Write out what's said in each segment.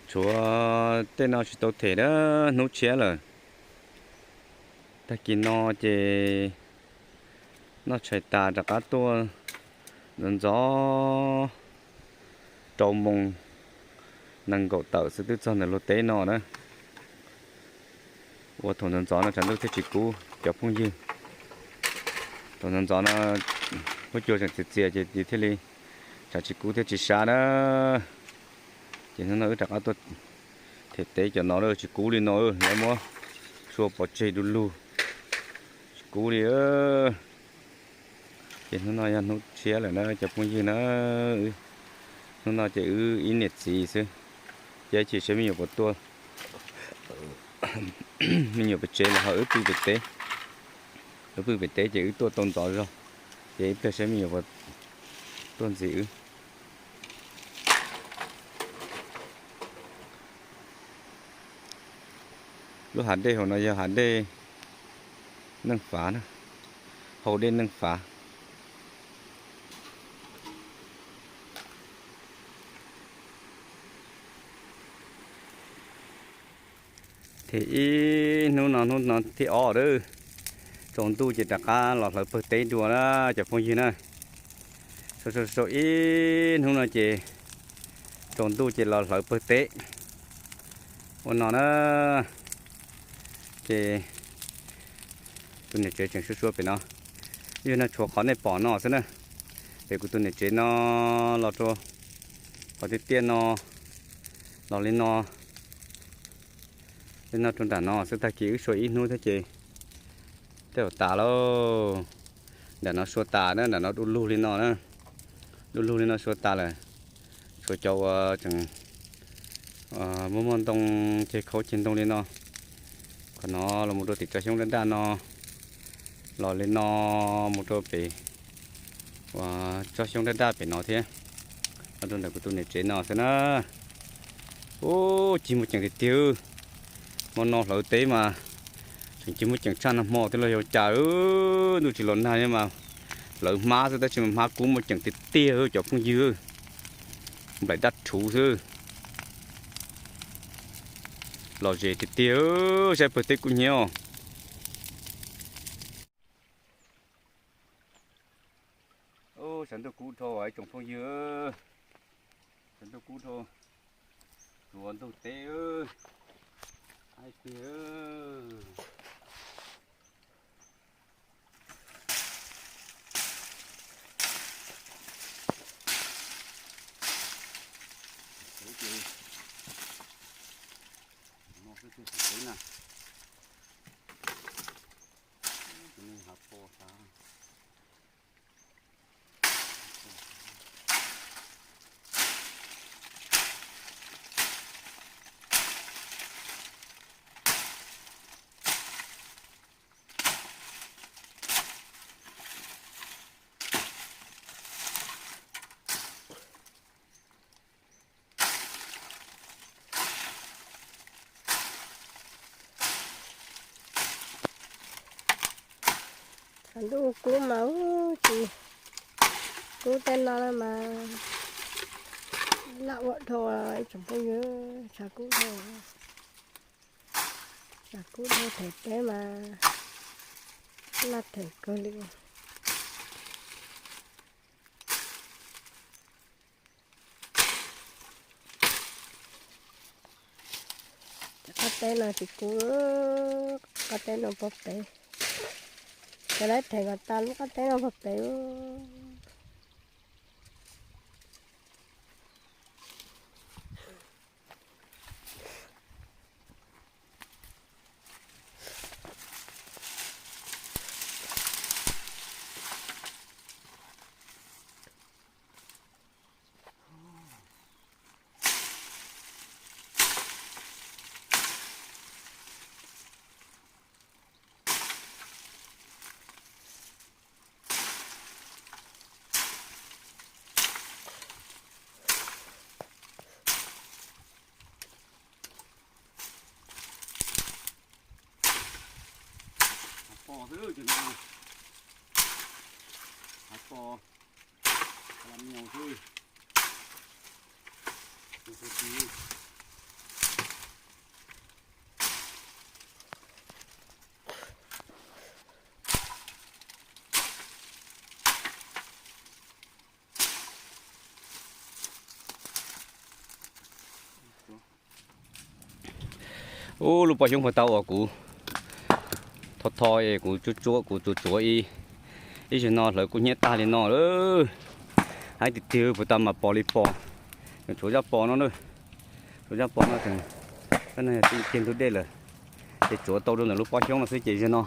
Tshuav tej no tsis tau them na, hnub tshiab lawm. Tag kis no ces noj tshais tas rov qab tuaj ntxov ntxov, rau moos nees nkaum tawm xwb twb txog ntawm luag teb no na. Ua thaum ntxov ntxov no tshav ntuj thiaj tsis kub cov phooj ywg. Thaum ntxov ntxov no huab cua tseem txias txias ces thiaj li tshav tsis kub thiab tsis sab na. Ces hnub no wb rov qab tuaj them teb cov no lawm, tsis kub li no, lawv muab sua pov tseg du lug, tsis kub li. Ces hnub no yog hnub tshiab lawm na cov phooj ywg na. Hnub no ces wb ib niam txiv xwb, ces cia saib me nyuam puas tuaj, me nyuam pem tsev los ho wb pw pem teb. Wb pw pem teb ces wb tuaj tau ntxov zog, ces ib pliag saib me nyuam puas tuaj ntxiv wb. Lub hav dej hauv no yog hav dej Neej Fav na, hau dej Neej Fav. Them ib hnub no, hnub no thib ob lawm, tsaus ntuj ces rov qab los hlawv pawg teb dua na cov phooj ywg na. Sau sau sau ib hnub no ces tsaus ntuj ces los hlawv pawg teb ua no na. Ces tus niam tsev tseem suab suab pem no, yog no tshuav qhov nej pom no xwb na. Pem kuv tus niam tsev no los rau qhov tiaj tiaj no, los li no, li no rau nram no xwb, tag kis wb sua ib hnub thiab ces tej zaum tas lauj. Nram no sua tas na, nram no du lug li no na, du lug li no sua tas lawm. Tshuav cov uas tseem muaj muaj ntoo ceg khaub ceg ntoo li no, qhov no los mus rau tim tsob xyoob daj daj no, los li no mus rau pem uas tsob xyoob daj daj pem no thiab, los rau ntawm kuv tus niam tsev no xwb na. Ub, cig muaj ceem tiag tiag. Hmo no hlawv teb mas tseem cig muaj ceem tshaj nag hmo thiab los yog cas, ntuj tsis los nag mas hlawv hmab xwb tab sis mas hmab kub muaj ceem tiag tiag cov phooj ywg. Nplaim daj rhuv xwb. Lom zem tiag tiag, saib pawg teb kub hnyiab os. Sav ntuj kub dhau ib tsoom phooj ywg, sav ntuj kub dhau, tsuav ntug teb, aib tiag. Thaum ntuj kub mas ub tsis kub tej no mas laj ua dhau ib tsoom phooj ywg, tshav kub dhau, tshav kub dhau them teb mas laj them kawg li. Qab teb no tsis kub, qab teb no pog pem, cov lawv them kom tas lub qab teb no pog pem. Hav pos xwb ces no, hav pos, lam nyaus xwb. Ub, lub pob xyoob puag ta uas kuv tho tho es kuv tsuav tsuav, kuv tsuav tsuav ib, ib zaug no hlawv kub hnyiab tag li no lawm. Haib tiag tiag, puag ta mas pos li pos. Tsuav zaj pos no na, tsuav zaj pos no, no yog tiag ntug dej lawm. Ces tsuav tau rau ntawm lub pob xyoob no xwb ces zaum no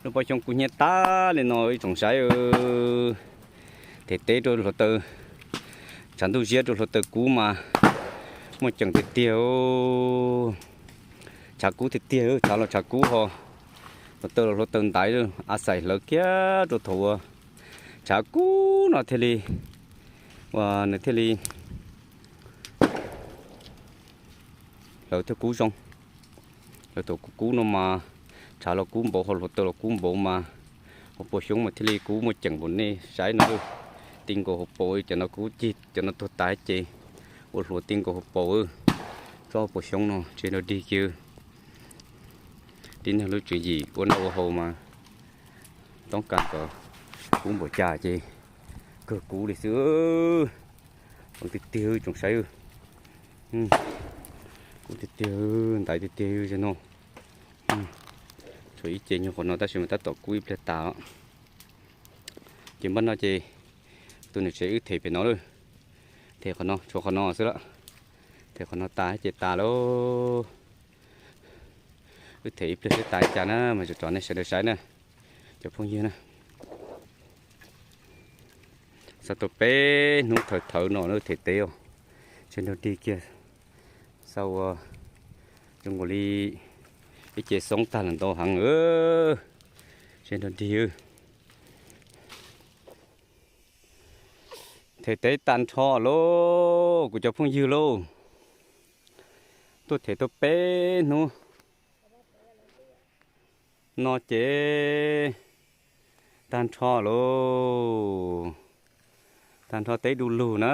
lub pob xyoob kub hnyiab tag li no ib tsoom saib. Them teb rau hluav taws, tshav ntuj ziab rau hluav taws kub mas muaj ceem tiag tiag. Tshav kub tiag tiag, tshav los tshav kub ho, hluav taws los hluav taws ntaiv, a xais hlawv kiag rau thaum uas tshav kub no thiaj li, uas nws thiaj li hlawv thiaj kub zoo. Lawv thaum kub kub no mas tshav los kub npaum, ho hluav taws los kub npaum mas hauv paus xyoob mas thiaj li kub muaj ceem npaum nej saib no. Ti nkaus hauv paus, cov no kub cig, cov no tuag tas ces ua hluav ti nkaus hauv paus. Tsob hauv paus xyoob no tsev nrog dig kiag. Tib neeg lub tswv yim ua noj ua haus mas toob kas kom kub npaum cas ces kawg kub li xwb. Heev tiag tiag tsoom saib. Kub tiag tiag, ntaiv tiag tiag zaum no. Tshuav ib ce nyuag qhov no tab sis mas tab tom kub ib pliag tas. Ces npaj no ces tus niam tsev wb them pem no lawm. Them qhov no, tshuav qhov no xwb lawm. Them qhov no tas ces tas lawm. Wb them ib pliag xwb tas li cas na mas tso rau nej sawv daws saib na, cov phooj ywg na. Xav tau peb hnub thawv thawv no lawm them teb os. Tsev nrog dig kiag, xav ua zoo nkaus li ib ce xoob tag los ntau heev. Tsev nrog dig. Them teb tag nrho lauj kuv cov phooj ywg lauj. Tuaj them tau peb hnub no ces tag nrho lauj. Tag nrho teb du lug na.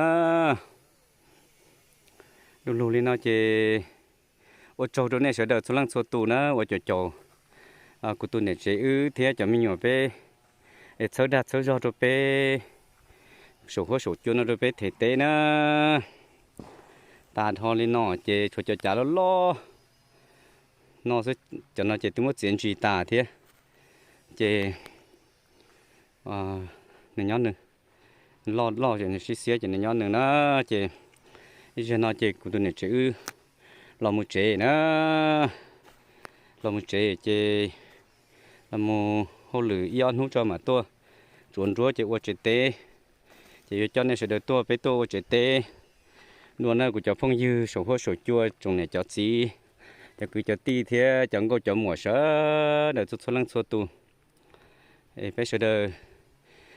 Du lug li no ces ua tsaug rau nej sawv daws txhua leej txhua tus na uas caum caum kuv tus niam tsev wb thiab cov me nyuam peb es txhawb dag txhawb zog rau peb, saum huab saum cua no rau peb them teb na. Tas nrho li no ces tshuav cov cav loj loj no xwb, cov no ces twb muab txiav ntsis tas thiab. Ces nws nyob nws, loj loj ces nws sib xiab ces nws nyob nws na. Ces ib zaug no ces kuv tus niam tsev wb los mus tsev na. Los mus tsev ces los mus hauj lwm ib ob hnub tso mam tuaj tsuav nruab ces ua tsev teb. Ces yuav coj nej sawv daws tuaj peb tuaj ua tsev teb dua na kuv cov phooj ywg saum huab saum cua, tsoom niam cov txiv, cov kwv cov tij thiab cov nkauj cov muam sawv daws txhua txhua leej txhua tus. Es peb sawv daws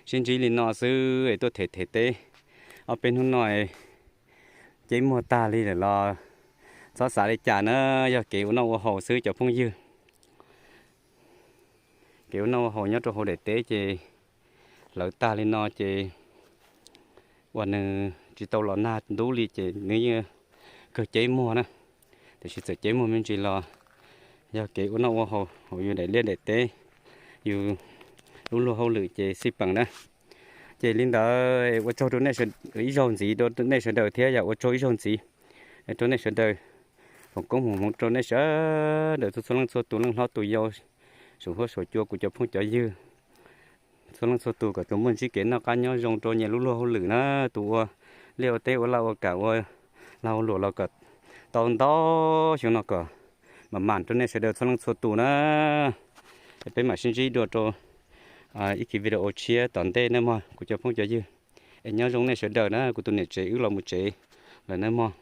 sib ntsib li no xwb es tuaj them them teb ob peb hnub no es ceb muag tag li lawm los txhob xav li cas na, yog kev ua noj ua haus xwb cov phooj ywg. Kev ua noj ua haus nyob rau hauv daim teb ces hlawv tag li no ces uas nws tsis tau los nag ntub li ces nws yeej kawg ceb muag na. Tiam sis txawm ceb muag me ntsis los yog kev ua noj ua haus hauv yus daim liaj daim teb, yus lub luag hauj lwm ces xij peem na. Ces li ntawd ua tsaug rau nej ib zaug ntxiv rau nej sawv daws thiab yog ua tsaug ib zaug ntxiv rau nej sawv daws. Foom koob foom hmoov rau nej sawv daws txhua txhua leej txhua tus, leej hlob tus yau, saum huab saum cua, kuv cov phooj cov ywg txhua leej txhua tus kom tus muaj ntsib kev noj qab nyob zoo rau nyias lub luag hauj lwm na. Tus ua liaj ua teb ua laj ua kam ua lag ua luam los kom tau ntau xyoo no kom mam mam rau nej sawv daws txhua leej txhua tus na. Es peb mam sib ntsib dua rau ib kiv video tshiab tom ntej na mog kuv cov phooj cov ywg. Es nyob zoo nej sawv daws na, kuv tus niam tsev wb los mus tsev lawm na mog.